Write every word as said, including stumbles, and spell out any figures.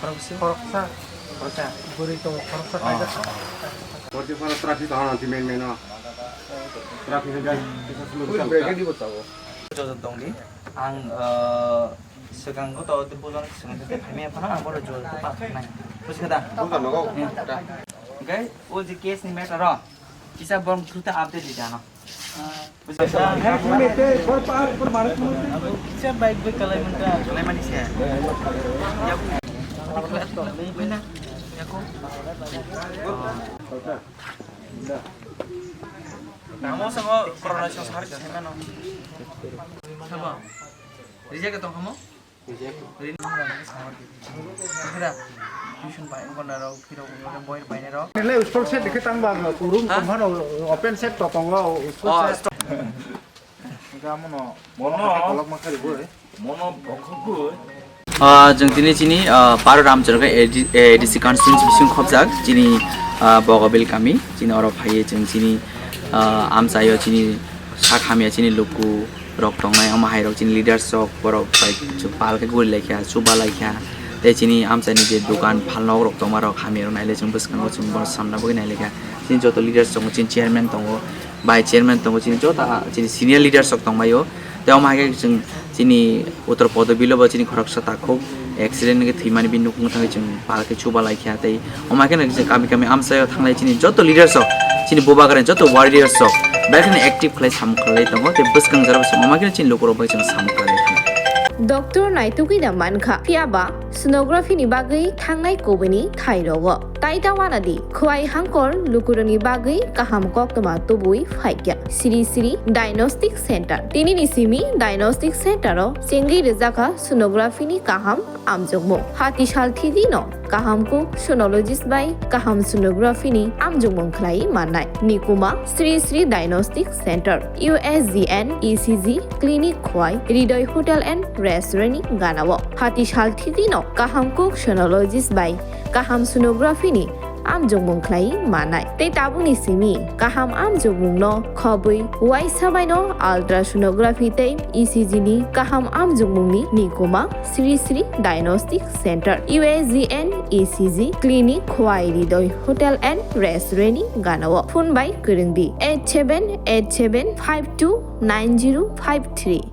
Khoroksa. Khoroksa. Bwrwi tongo, khoroksa kaijak. Bordi phano traffic hano di main main o. Traffic jai. Jojot tongdi. Ang, eh, swkang ko to bujon swkang ko phaimya phano ang bono jojot pa nai. Buji kha da? Buka nogo. Hwnkhe o je case ni matter o kisa borok through te update di jano. Kisa bike bai kalai manka. Kalai mani se. Yak. Yak. Namo samo corona song sar se mano. Sabo. Reject tong hamo? Reject. Rin hora ni sabo. Kira. Tuition bai ko na rok, kira ko na boy bai na rok. Nilai school set dikhe tang ba, room tong hano open set to tongo, school set. Mono. Kolok ma khali bo. Mono bokhok bo. Ah, jeng tini chini, ah, Paro Ramcharka A D C constituency bising khobjak chini, ah, Bogabil kami chini oro phaiye jeng chini, ah, amchaio chini sak hamya chini luku rok tongnai, omo hai rok chini leaders rok borok bai chu pal khe guri laikha, chuba laikha. Tei chini amchaini je dukan phalnok rok tongma rok hamya rok naile chwng bwskango chwng bono samna bagwi nailaikha. Chini joto leaders tongo, chini chairman tongo, vice chairman tongo, chini joto, ah, chini senior leaders rok tongbaio. Tei omo hai khe chwng chini Uttar Podobilo bo chini khoroksa takhuk accident wngwi thwimani bini nukhungo thangwi chwng pal khe chuba laikha tei omo hai kheno chwng kami kami amchaio thanglai chini joto leaders rok, chini bubagrani joto warriors rok belai kheno active khlai samung khlai tongo tei bwskang jora bwskango omo hai kheno chini lukurok bai chwng samung khlai tongo. Doctor naitugwi da mankha, phiyaba sonography ni bagwi thangnai kubuni thai rogo. Tai ta wana di, Khwai Hangkor lukurokni bagwi kaham koktwma tubui phaikya. Sri Sri Diagnostic Center. Tini ni simi Diagnostic Center o chengwi rwjakha sonography ni kaham amjokmung. Hati sal thidi no kaham kuk sonologist bai kaham sonography ni amjokmung khlai mannai. Nikuma Sri Sri Diagnostic Center, U S G N E C G Clinic Khwai, Hridoy Hotel and Restaurant ni ganao. Hati sal thidi no kaham kuk sonologist bai kaham sonography ni amjokmung khlai manai. Tei tabukni simi kaham amjokmung no khobwi uaisa bai no ultrasonography tei E C G ni kaham amjokmung ni nikuma Sri Sri Diagnostic Center, U S G N E C G Clinic Khwai Hridoy Hotel and Restaurant ni ganao. Phone bai kwrwng di eight seven eight seven five two nine zero five three.